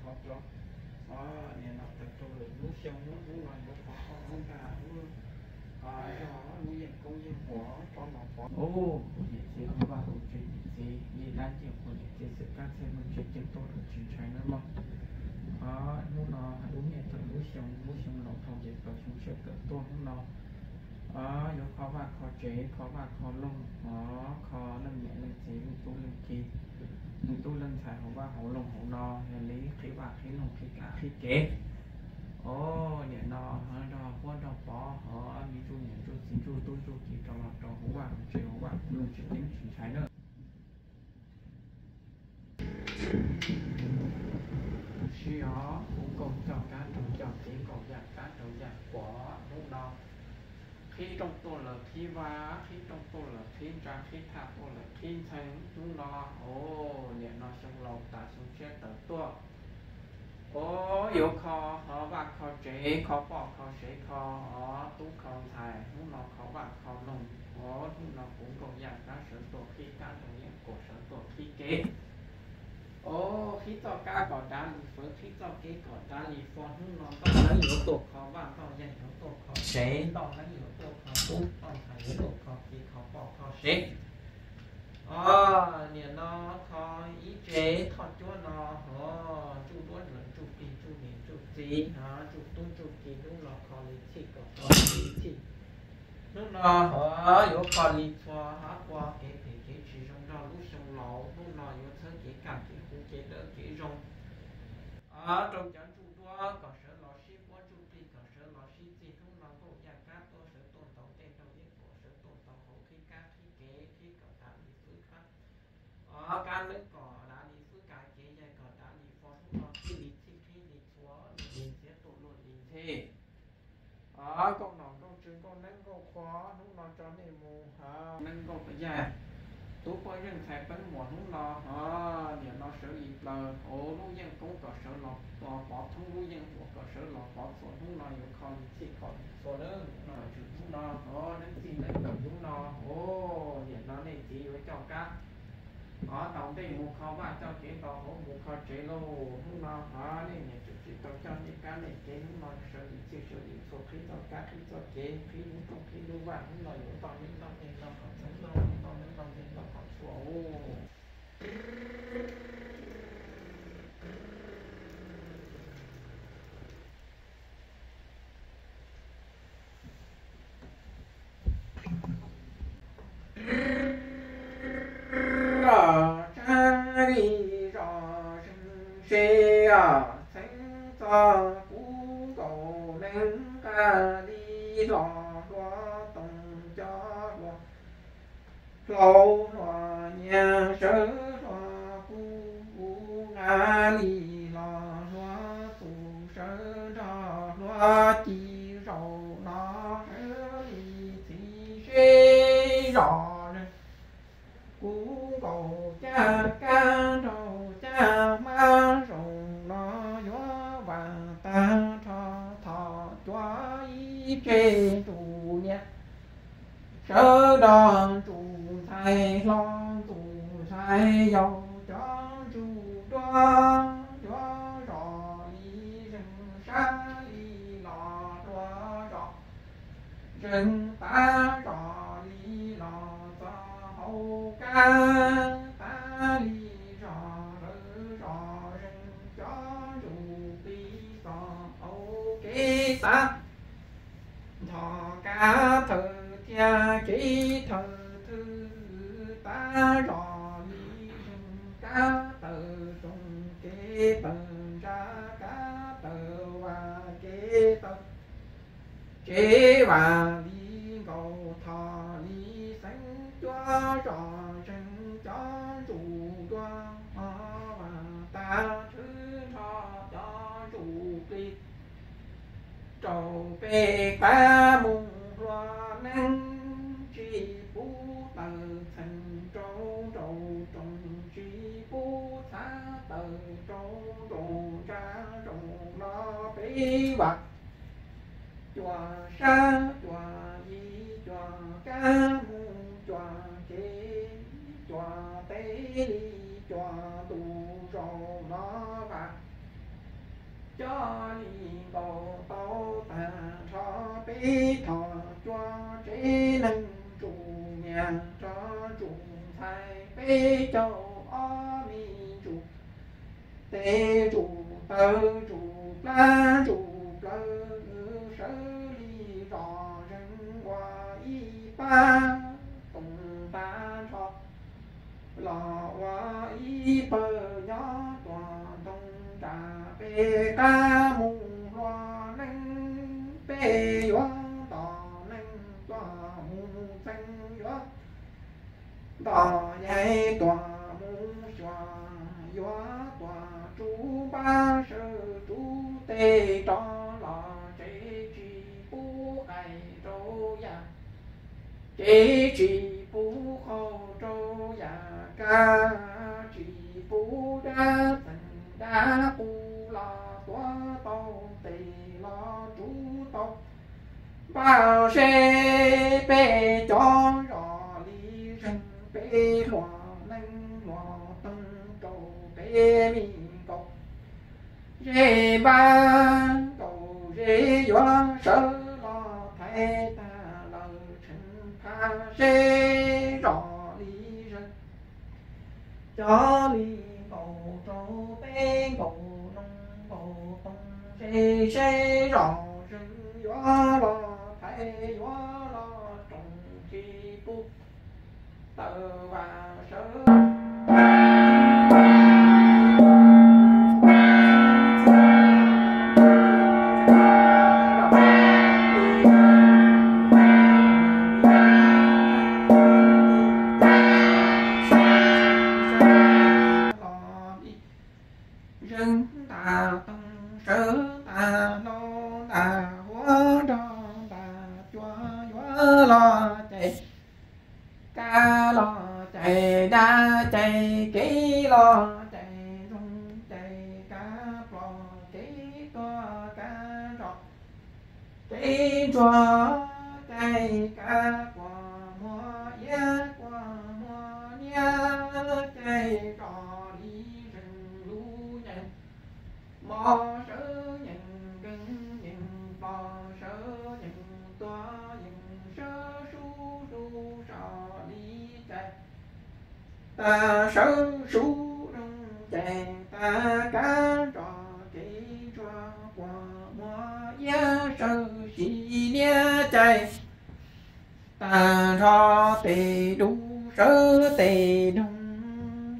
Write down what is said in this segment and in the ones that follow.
Nim no tawm rau lwm lub xyoo, lub hnub no yuav pov hauj lwm ntag, lub, yog lub yeej koob yeej npuas rov los pov. Niam txiv hu vaj hu tsev, niam txiv li dab ntxwg nyoog, niam txiv xwm kab txhiaj muaj tsev ceeb tuaj los tsis ntshai nawb mog. Hnub no lub niaj tawm lub xyoo, lub xyoo laus dhau ces tau xyoo tshiab tawm tuaj hnub no. Yuav kho vaj kho tsev, kho vaj kho loog, kho leej niam leej txiv, leej tub leej ki, leej tub leej ntxhais hauv vaj hauv loog hauv no, yog li qhib vaj qhib loog qhib kav qhib kev. Os, nim no nrog huab nrog pov, hos me ntsuj niam ntsuj txiv ntsuj tub ntsuj ki rov los rau hauv vaj hauv tsev hauv vaj hauv loog tsis ceeb tsis ntshai na. Sib os, kuv nkaus coj kab raug coj kev, nkaus yaj kab raug yaj kuam hnub no. Qhib rooj tuaj lawm qhib vaj, qhib rooj tuaj lawm qhib ntsa, qhib thaj tuaj lawm qhib ntxhee hnub no. Os, nim no xyoo laus tas xyoo tshiab tawm tuaj. Os, yuav kho, kho vaj kho tsev, kho poj kho sev, kho tub kho ntxhais, hnub no kho vaj kho loog. Os, hnub no kuv nkaus yaj kab sawv tuaj qhib kab, nkaus yeeb kuam sawv tuaj qhib kev. Os, qhib txoj kab kom dav li fawv, qhib txoj kev kom dav li fo, hnub no ntoj leeb yuav tuaj kho vaj, ntoj yaj yuav tuaj kho tsev, ntoj leeb yuav tuaj kho tub, ntoj ntxhais yuav tuaj kho txiv, kho poj kho sev. Os, nim no kho ib tsev thoj cuab no, os, ntsuj duab ntsuj plig ntsuj niam ntsuj txiv, ntsuj tub ntsuj ki, hnub no kho li txhij kom txhua li txhij. Hnub no, os, yuav kho li txhua hab pua kev phem kev tsis zoo nrog lub xyoo laus, hnub no yuav txhawb kev kaj kev huv kev dawb kev zoo. Os, rau cov ntsuj duab kom sawv los sib puab, ntsuj plig kom sawv los sib txig, hnub no nkaus yaj kab tuaj sawv tuaj ntaus tej nrog yeeb kuam sawv tuaj ntaus hauv, qhib kab qhib kev qhib kom dav li fwb kab. Os, kab neeb kom dav li fwb, kev yaig kom dav li fo, hnub no qhib li txhij qhib li txhua, luaj li ntxhiab tuaj luaj li ntxhe. Os, nkauj nom nkauj tswv nkauj neeb nkauj qhua, hnub no tso nej mus hauv neeb nkauj yaig, tub poj zeej ntxhais peeb muam, hnub no, os, nim no sawv li plaws, hauv lub yeej koob kom sawv los pov thoob, lub yeej npuas kom sawv los pov txhua, hnub no yuav kho li txhij kho li txhua lawm, hnub no, os, neeb txij neeb tawm hnub no, os, nim no nej txiv yuav coj kab, os, taug ntej mus kho vaj, coj kev taug hauv mus kho tsev lauj, hnub no, os, nej niam tseem tsis tau coj nej kab nej kev, hnub no sawv li txhij sawv li txhua, qhib txoj kab qhib txoj kev, qhib lub rooj qhib lub vaj, hnub no yuav ntoj neeb ntoj txheeb ntoj txheeb ntoj, ntoj neeb ntoj txheeb ntoj kom txhua. Tsa li zos zeeg seb, txheeb txog kuv nkaus neeb, nqa li hlo hlua toom cov hluas, hlau hluas nyias sawv hluas kuv, nqa li hlo hlua tus sawv nrog hlua ci, zaum no sawv li txhij seb zos zeeg, kuv nkaus caj kab nraug caj hmab, zaum no yuav vam tag nrho, thom cuav ib tse ntsuj niam, sawv nrog ntsuj ntxhais, hlo ntsuj ntxhais yau, cov ntsuj duab yuav zos li zeeg, sab li los hlua zos zeeg, tav zos li los txog hauv kab, tav li zos lawv zos zeeg, cov ntsuj plig txog hauv kev tav, nthos kab thawj thiab kev thawj thwj, tav zos li zeeg, kab tawm rooj kev tawm ntsa, kab tawm vaj kev tawm tsev, vaj li nkaus thom li xeeb, cuab zos zeeg, cov ntsuj duab ho vaj tag, tshwb nrho cov ntsuj plig rau pem qab mus hlua neeb, tsis pub tawm txheej rau nraum rooj, tsis pub txhab tawm rau nraum ntsa, zaum no peb vam cuam sab cuam yig, cuam kab mus cuam kev, cuam teb li cuam ntuj, zaum no vam Cov li nkaus tau tag nrho peb thom cuab tsev neeg tsuj niam rov tsuj ntxhais peb caug ob me ntsuj teb tsuj taw tsuj plab tsuj plawv sawv li zos zeeg ua ib pab toom tag nrho los ua ib pawg nyob tuam ntoo nram peb qab mus hlua neeb peb yuav nto neeg tuaj mus txeeb yuav nto yaig tuaj mus xyuas yuav tuaj tsuj npab sawv tsuj teg rov los tsev tsis pub qais rau yam kev tsis pub qau rau yam kab tsis pub dab txeem dab qus los tuav tau tes los tsuj tau npaj seb peb cov zos li zeeg peb hluas neeg hluas toog rau peb me nkaus zej npab nkaus zej yuav sawv los thaiv tag lawm tseem phaj seb zos li zeeg cov li nkaus rau peb nkaus noog nkaus toog zej seb zos zeeg yuav los thaiv yuav los roos tsis pub tawm vam sawv los li zeeg tas toog sawv tas hlau tas huab nrog tas cua yuav los cais kab los cais dab cais kev los cais zoo cais kab plos kev tuag kab nroj kev ntsuag cais kab quas muag iab quas muag niab cais zos li zeeg lub yeej mos sawv yeej nkeeg yeej plos sawv yeej tuag yeej sawv sub sub zos li cais tas sawv sub loog cais tas kab nroj kev ntsuag quas muag iab sawv si niab cais tag nrho tes dub sawv tes doog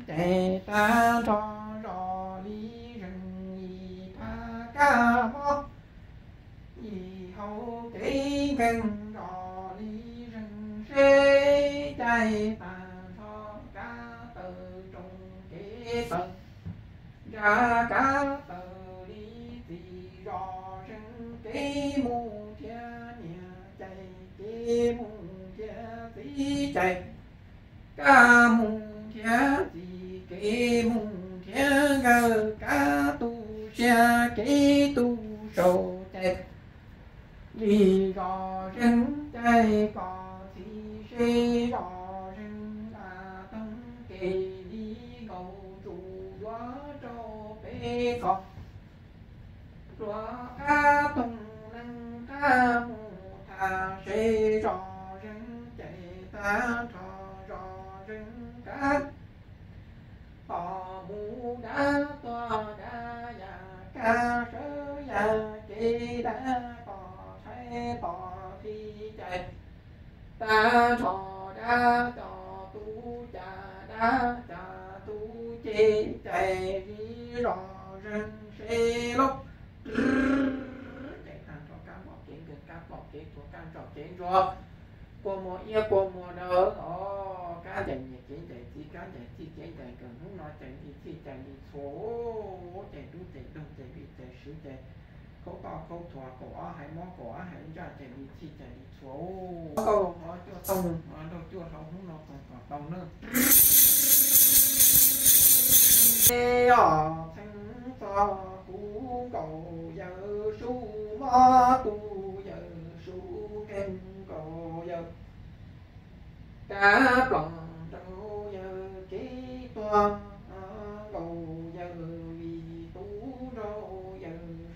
cais tag nrho zos li zeeg yim phaj kab mob yim hau kev nkeeg zos li zeeg seb cais tag nrho kab taw roos kev taw ntsa kab taw li txiv zos zeeg kev mus thiab niam cais kev mus thiab txiv cais kab mus thiab txiv kev mus thiab nkawd kab tu siab kev tu saum cais li zos zeeg cais kom txhij seb zos zeeg nqa toog kev li nkaus tsuj yuav rau peb kho hluas qab toog neeg qab mus tham seb zos zeeg cais tag nrho zos zeeg kab tom mus dab tuag dab yam kab sawv yam kev dab tom tshaib tom txhij cais tag nrho dab tom tub cas dab cas tub ceg cais li zos zeeg seb lauj. Cais tag nrho kab mos kev nkeeg kab plos kev tuag kab nroj kev ntsuag kua muag iab kua muag daw os, kab ncaim niam kev ncaim txiv kab ncaim txij kev ncaim nkawm hnub no cais li txhij cais li txhua, cais dub cais doog cais vij cais swv cais khaub toj khaub thuas kaum ob haiv mob kaum ob haiv ntsaj cais li txhij cais li txhua. Tau hmov cuaj toog hmov nraug cuaj hlau hnub no toog kom tau nawb. Os, txheeb txog kuv nkaus yawg Sub mob tus yawg Sub nkeeg nkaus yawg kab plos nraug yawg kev tuag nkaus yawg vij tub nraug yawg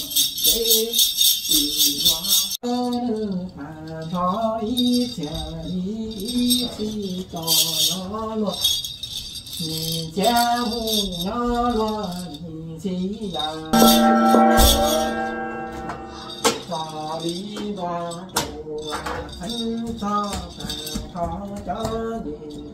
ces tsis yuav nws tag nrho ib txhia li ib txhis tso nyob luag nim txhiab mus nyob luag nim txhis yam tso li npua tus xeeb txog tag nrho cov nim